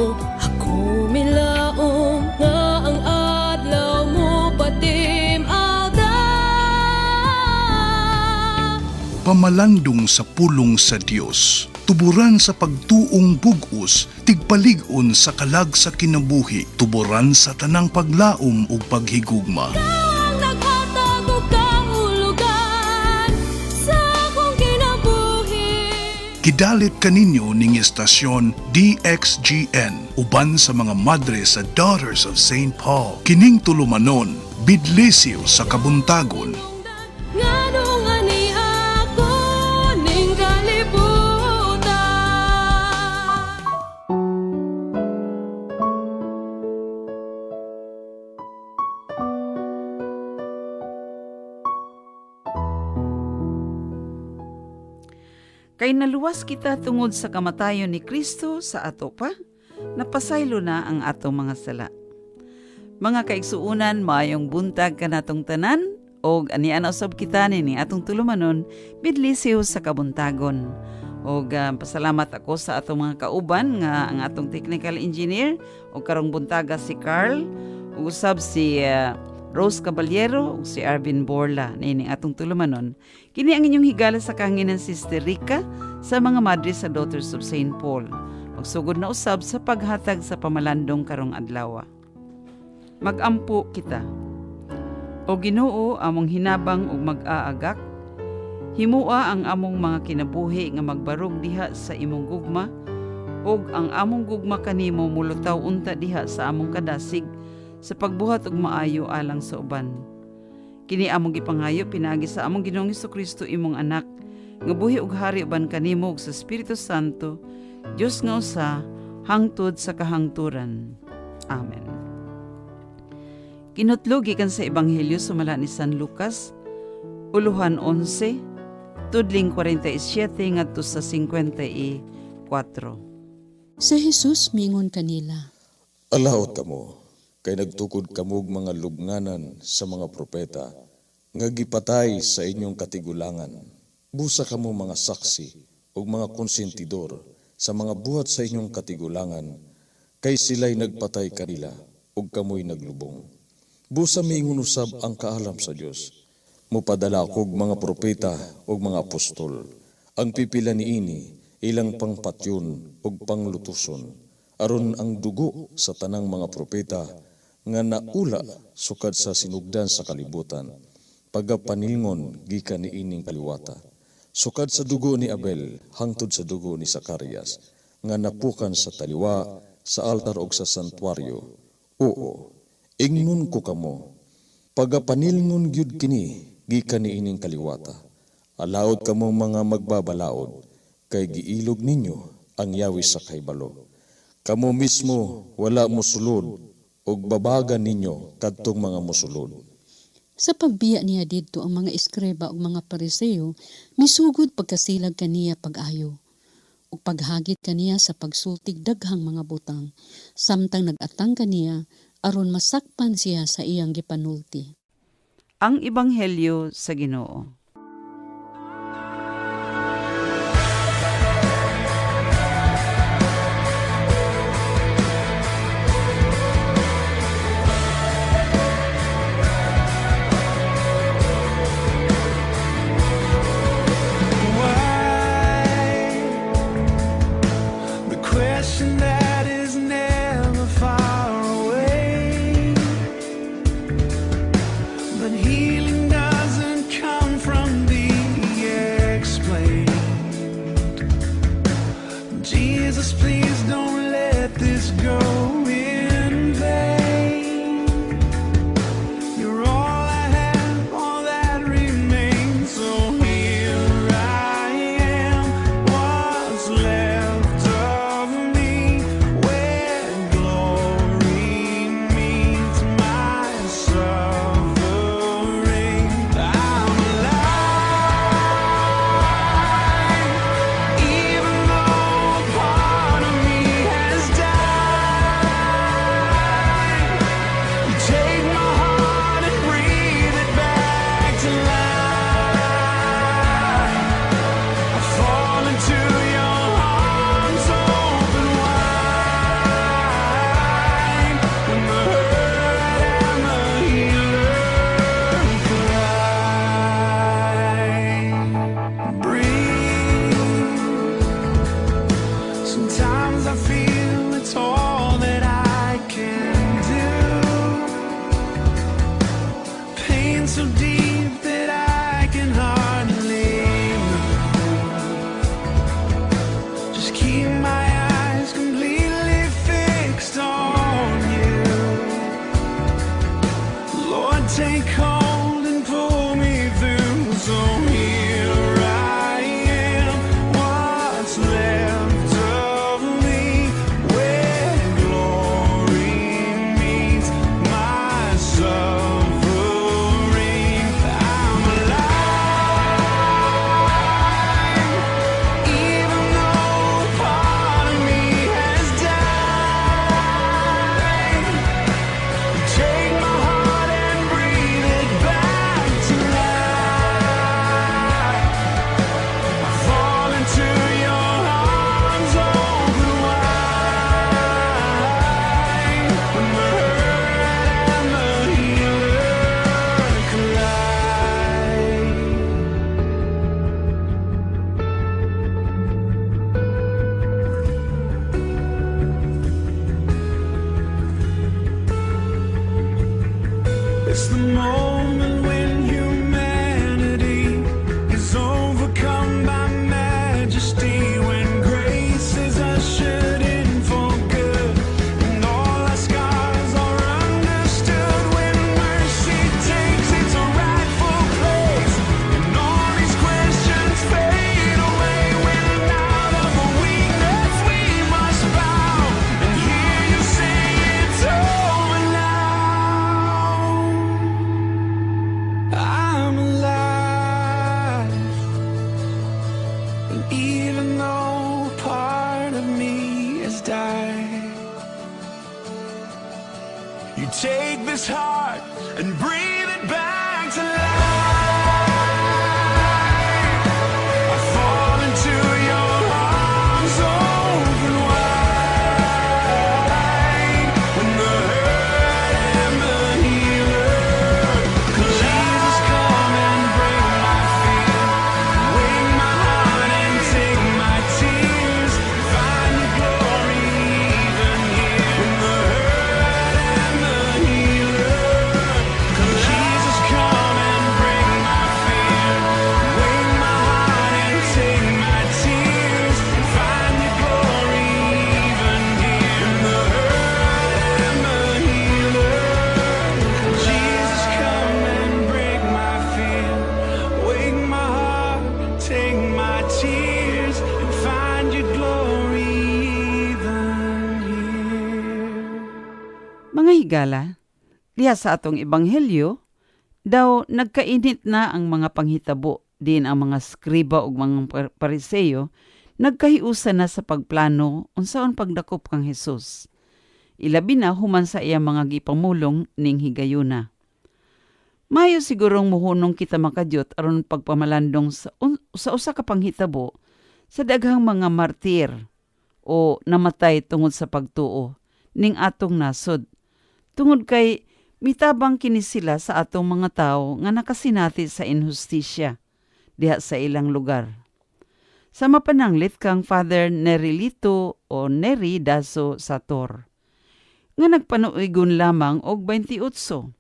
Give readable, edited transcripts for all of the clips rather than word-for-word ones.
Nimo. Ako milaom nga ang adlaw mo patim-ada. Pamalandong sa pulong sa Dios, tuburan sa pagtuong bug-os, tigpalig-on sa kalag sa kinabuhi, tuburan sa tanang paglaom ug paghigugma. Ang naghatag og kahulugan sa akong kinabuhi. Gidalit kaninyo ning estasyon DXGN uban sa mga madre sa Daughters of St. Paul. Kining tulumanon, bidlisiw sa kabuntagon. Nganong ani ako ning kalibutan? Kay naluwas kita tungod sa kamatayon ni Kristo sa ato pa, napasaylo na ang atong mga sala. Mga kaigsuunan, maayong buntag kanatong tanan, og anian usab kita nini atong tulumanon, bidlisiw sa kabuntagon. Og pasalamat ako sa atong mga kauban nga ang atong technical engineer og karong buntaga si Carl, ug usab si Rose Caballero ug si Arvin Borla niini atong tulumanon. Kini ang inyong higala sa kahanginan, Sister Rica, sa mga madre sa Daughters of St. Paul. Magsugod na usab sa paghatag sa pamalandong karong adlaw. Magampo kita. O Ginoo, among hinabang ug mag-aagak, himua ang among mga kinabuhi nga magbarog diha sa imong gugma, ug ang among gugma kanimo mulutaw unta diha sa among kadasig sa pagbuhat og maayo alang sa uban. Kini among gipangayo pinaagi sa among Ginoong Kristo, imong anak, nga buhi ug hari uban kanimo ug sa Espiritu Santo, Dios nga usa, hangtod sa kahangturan. Amen. Kinutlo gikan sa Ebanghelyo sumala ni San Lucas, uluhan 11, tudling 47 ngadto sa 54. Si Jesus mingon kanila, "Alaot kamo, kay nagtukod kamog mga lubnganan sa mga propeta, nga gipatay sa inyong katigulangan. Busa kamo mga saksi ug mga konsentidor sa mga buhat sa inyong katigulangan, kay sila'y nagpatay kanila ug kamoy naglubong. Busa miingon usab ang kaalam sa Dios, 'Mupadala kog mga propeta ug mga apostol. Ang pipila niini ilang pangpatyon ug panglutuson, aron ang dugo sa tanang mga propeta nga naula sukad sa sinugdan sa kalibutan pagapanilngon gikan niining kaliwata, sukad sa dugo ni Abel hangtod sa dugo ni Zacarias nga napukan sa taliwa sa altar ug sa santuaryo. Oo, ingnon ko kamo, pagapanilngon gyud kini gikan niining kaliwata. Alaot kamo mga magbabalaod, kay giilog ninyo ang yawi sa kahibalo. Kamo mismo wala mosulod ug babagan ninyo kadtong mga mosulod." Sa pagbiya niya didto, ang mga eskriba ug mga Pariseo misugod pagkasilag kaniya pag-ayo ug paghagit kaniya sa pagsultig daghang mga butang, samtang nag-atang kaniya aron masakpan siya sa iyang gipanulti. Ang Ebanghelyo sa Ginoo. Why? The question that is never far away. But healing doesn't come from the explained. Jesus, please don't let this go in vain. You're all I have, all that remains. So here I am, what's left of me, where glory meets my suffering. I'm alive, even though part of me has died. Sometimes I feel it's all that I can do. Pain so deep that I can hardly move. Just keep my eyes completely fixed on you. Lord, take hold and pull me through. So here I am, what's left of me, where glory meets my suffering. I'm alive, even though part of me has died. Take my heart and breathe it back to life. I fall into your arms open wide. When the hurt and the healer collide. It's the moment when humanity is overcome by majesty, when grace is ushered in for good, and all our scars are understood, when mercy takes its rightful place, and all these questions fade away, when out of weakness we must bow and hear you say it's over now. I'm alive, and even though part of me has died, you take this heart and breathe it back to life. I fall into your arms open wide. When the hurt and the healer collide. Jesus, come and break my fear. Wake my heart and take my tears. Find your glory even here. When the hurt and the healer collide. Jesus, come and break my fear. Wake my heart and take my tears. Find your glory even here. When the hurt and the healer. Jesus, come and break my fear. Wake my heart, take my tears, and find your glory even here. Mga higala, diha sa atong ebanghelyo, daw nagkainit na ang mga panghitabo diin ang mga skriba ug mga Pariseyo nagkahiusa na sa pagplano unsaon pagdakop kang Hesus. Ilabi na human sa iyang mga gipamulong ning higayuna. Mayo sigurong muhunong kita makadyot aron pagpamalandong sa usa ka panghitabo sa daghang mga martir o namatay tungod sa pagtuo ning atong nasod. Tungod kay mitabang kini sila sa atong mga tawo nga nakasinati sa inhustisya diha sa ilang lugar. Sa mapananglit kang Father Nerilito o Neri Daso Sator, nga nagpanuigon lamang og 28,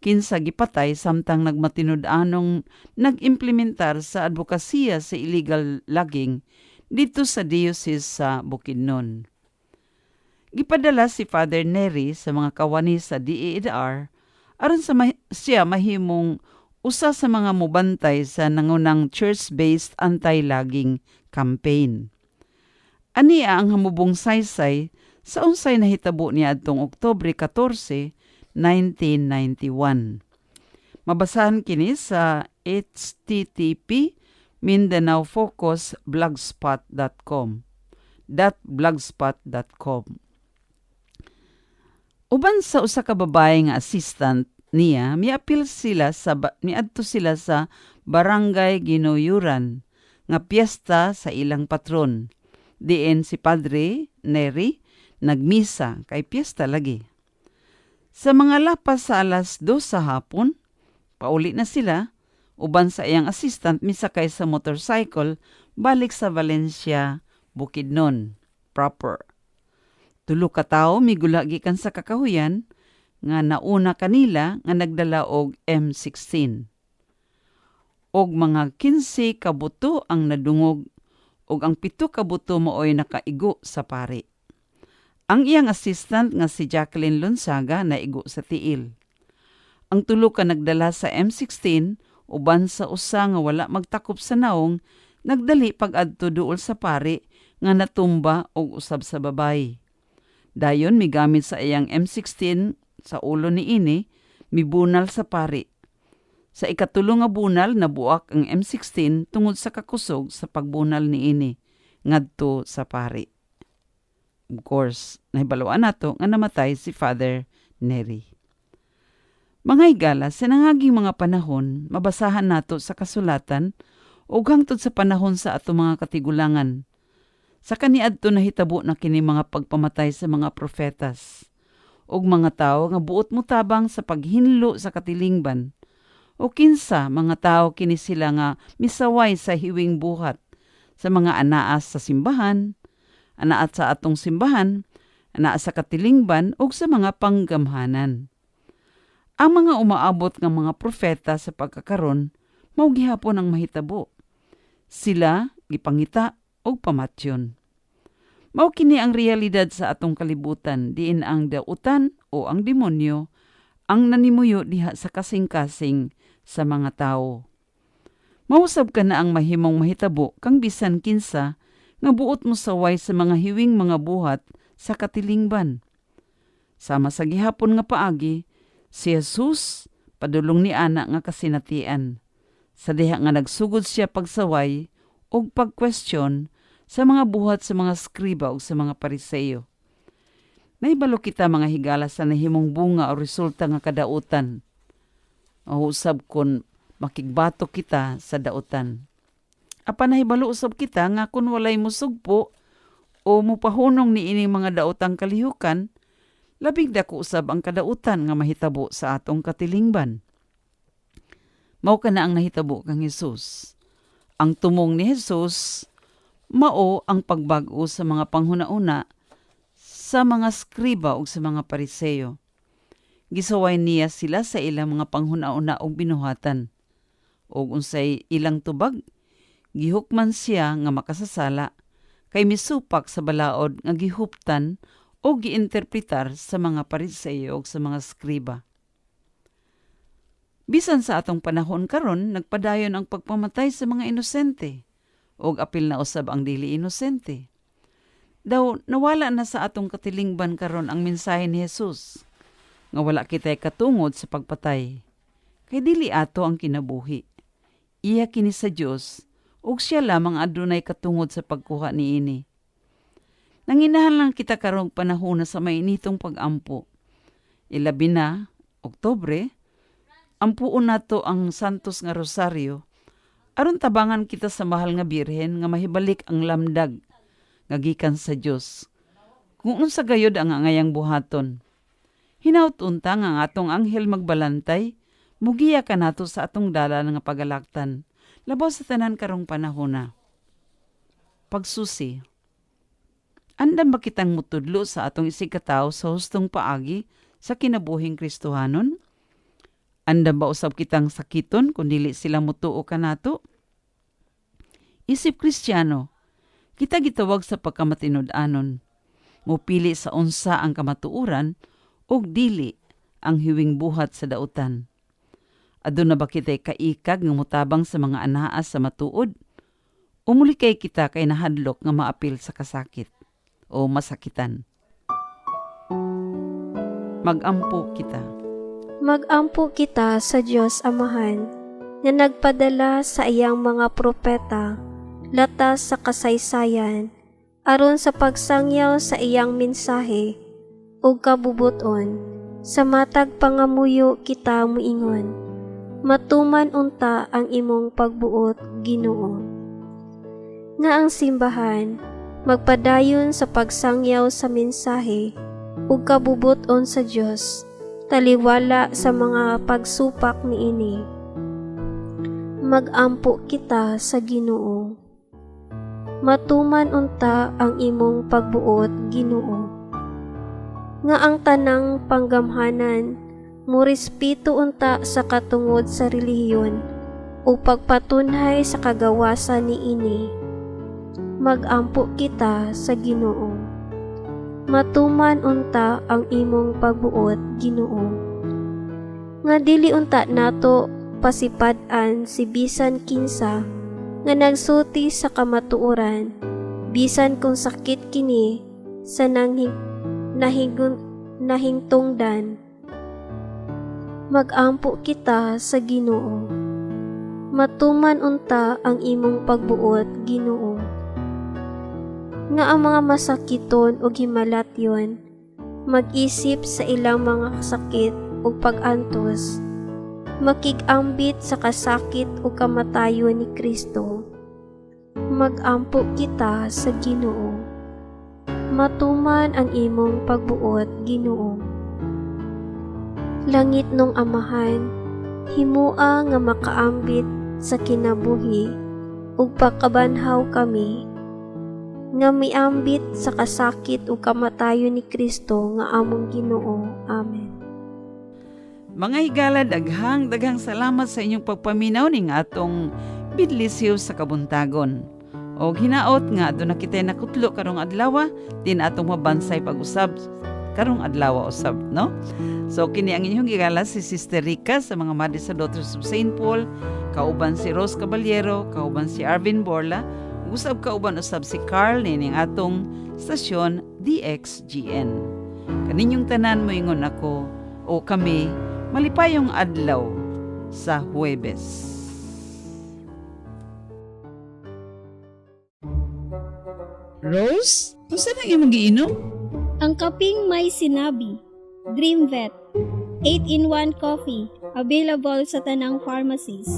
kinsa gipatay samtang nagmatinud-anong nag-implementar sa advokasya sa illegal logging didto sa Diocese sa Bukidnon. Gipadala si Father Neri sa mga kawani sa DENR aron sa siya mahimong usa sa mga mubantay sa nangunang church-based anti-logging campaign. Ania ang hamubong saysay sa unsay nahitabo niya adtong Oktubre 14, 1991. Mabasahan kini sa http://mindanaofocus.blogspot.com .blogspot.com. Uban sa usa ka babae nga assistant niya, miapil sila sa miadto sila sa Barangay Ginuyuran nga piyesta sa ilang patron. Diin si Padre Neri nagmisa kay piyesta lagi. Sa mga lapas sa 2:00 sa hapon, pauli na sila uban sa iyang assistant misakay sa motorcycle balik sa Valencia, Bukidnon proper. Tulo ka tawo migula gikan sa kakahuyan nga nauna kanila nga nagdala og M16. Og mga 15 ka buto ang nadungog ug ang 7 ka buto maoy nakaigo sa pari. Ang iyang assistant nga si Jacqueline Lonzaga naigo sa tiil. Ang tulo ka nagdala sa M16 uban sa usa nga wala magtakop sa naong nagdali pag-adto duol sa pari nga natumba og usab sa babayi. Dayon migamit sa iyang M16 sa ulo niini, mibunal sa pari. Sa ikatulo nga bunal, nabuak ang M16 tungod sa kakusog sa pagbunal niini ngadto sa pari. Of course, nahibaluan nato nga namatay si Father Neri. Mga higala, sa nangaging mga panahon, mabasahan nato sa kasulatan ug hangtod sa panahon sa ato mga katigulangan. Sa kaniadto nahitabo na kini mga pagpamatay sa mga prophetas ug mga tawo nga buot motabang sa paghinlo sa katilingban, o kinsa mga tawo kini sila nga misaway sa hiwing buhat sa mga anaas sa simbahan, anaat sa atong simbahan, anaas sa katilingban ug sa mga panggamhanan. Ang mga umaabot nga mga propeta sa pagkakaron mao gihapon ang mahitabo. Sila gipangita og pamatyon. Mao kini ang realidad sa atong kalibutan, diin ang dautan o ang demonyo ang nanimuyo diha sa kasing-kasing sa mga tawo. Mausab ka na ang mahimong mahitabo kang bisan kinsa nga buot mo saway sa mga hiwing mga buhat sa katilingban. Sama sa gihapon nga paagi, si Jesus padulong ni ana nga kasinatian. Sa diha nga nagsugod siya pagsaway og pag-question sa mga buhat sa mga skriba ug sa mga Pariseyo. Nahibalo kita, mga higala, sa nahimong bunga o resulta nga kadautan. Usab kon makigbato kita sa dautan. Apan nahibalo usab kita nga kung walay musugpo o mupahunong ni ining mga daotang kalihukan, labing dako usab ang kadautan nga mahitabo sa atong katilingban. Mao kana ang nahitabo kang Hesus. Ang tumong ni Hesus mao ang pagbag-o sa mga panghuna-una sa mga skriba ug sa mga Pariseyo. Gisaway niya sila sa ilang mga panghuna-una ug binuhatan. Ug unsay ilang tubag, gihukman siya nga makasasala kay misupak sa balaod nga gihuptan o giinterpretar sa mga Pariseyo ug sa mga skriba. Bisan sa atong panahon karon, nagpadayon ang pagpamatay sa mga inosente ug apil na usab ang dili inosente. Daw nawala na sa atong katilingban karon ang mensahe ni Jesus nga wala kitay katungod sa pagpatay. Kay dili ato ang kinabuhi. Iya kini sa Dios ug siya lamang adunay katungod sa pagkuha niini. Nanginahanglan kita karong panahon na sa mainitong pag-ampo. Ilabi na, Oktubre, ampuon nato ang Santos nga Rosario aron tabangan kita sa mahal nga Birhen nga mahibalik ang lamdag nga gikan sa Dios. Kung unsa gayod ang angayang buhaton. Hinaut unta nga ang atong anghel magbalantay, mugiya kanato sa atong dalan nga pagalaktan. Labaw sa tanan karong panahona. Pagsusi. Andam ba kitang mutudlo sa atong isigkatawo sa hustong paagi sa kinabuhing Kristohanon? Andam ba usab kitang sakiton kung dili sila mutuo kanato? Isip Kristiyano, kita gitawag sa pagkamatinud-anon. Mupili sa unsa ang kamatuoran ug dili ang hiwing buhat sa dautan. Aduna ba kita'y kaikag nga mutabang sa mga anaas sa matuod? O mulikay kita kay nahadlok nga maapil sa kasakit o masakitan? Magampo kita. Magampo kita sa Dios Amahan nga nagpadala sa iyang mga propeta latas sa kasaysayan aron sa pagsangyaw sa iyang mensahe ug kabubuton. Sa matag pangamuyo kita moingon, "Matuman unta ang imong pagbuot, Ginoo." Nga ang simbahan magpadayon sa pagsangyaw sa mensahe ug kabubuton sa Dios taliwala sa mga pagsupak niini. Magampo kita sa Ginoo. Matuman unta ang imong pagbuot, Ginoo. Nga ang tanang panggamhanan morespeto unta sa katungod sa relihiyon ug pagpatunhay sa kagawasan niini. Magampo kita sa Ginoo. Matuman unta ang imong pagbuot, Ginoo. Nga dili unta nato pasipad-an si bisan kinsa nga nagsulti sa kamatuoran, bisan kung sakit kini sa nahingtungdan. Magampo kita sa Ginoo. Matuman unta ang imong pagbuot, Ginoo. Nga ang mga masakiton ug himalatyon mag-isip sa ilang mga sakit ug pag-antos, makig-ambit sa kasakit ug kamatayon ni Kristo. Magampo kita sa Ginoo. Matuman ang imong pagbuot, Ginoo. Langitnong Amahan, himua nga makaambit sa kinabuhi ug pagkabanhaw kami nga miambit sa kasakit ug kamatayon ni Kristo nga among Ginoo. Amen. Mga higala, daghang daghang salamat sa inyong pagpaminaw ning atong bidlisiw sa kabuntagon. O hinaot nga aduna kitay nakutlo karong adlaw, din atong mabansay pag-usab karong adlaw usab, no? So kini ang inyong higala, si Sister Rica sa mga Madre sa Daughters of St. Paul, kauban si Rose Caballero, kauban si Arvin Borla, usab kauban usab si Carl nining atong stasyon DXGN. Kaninyong tanan, moingon ako o kami, malipayong adlaw sa Huwebes. Rose, unsa nang imong giinom? Ang kaping may sinabi, Dream Vet, 8-in-1 coffee, available sa tanang pharmacies.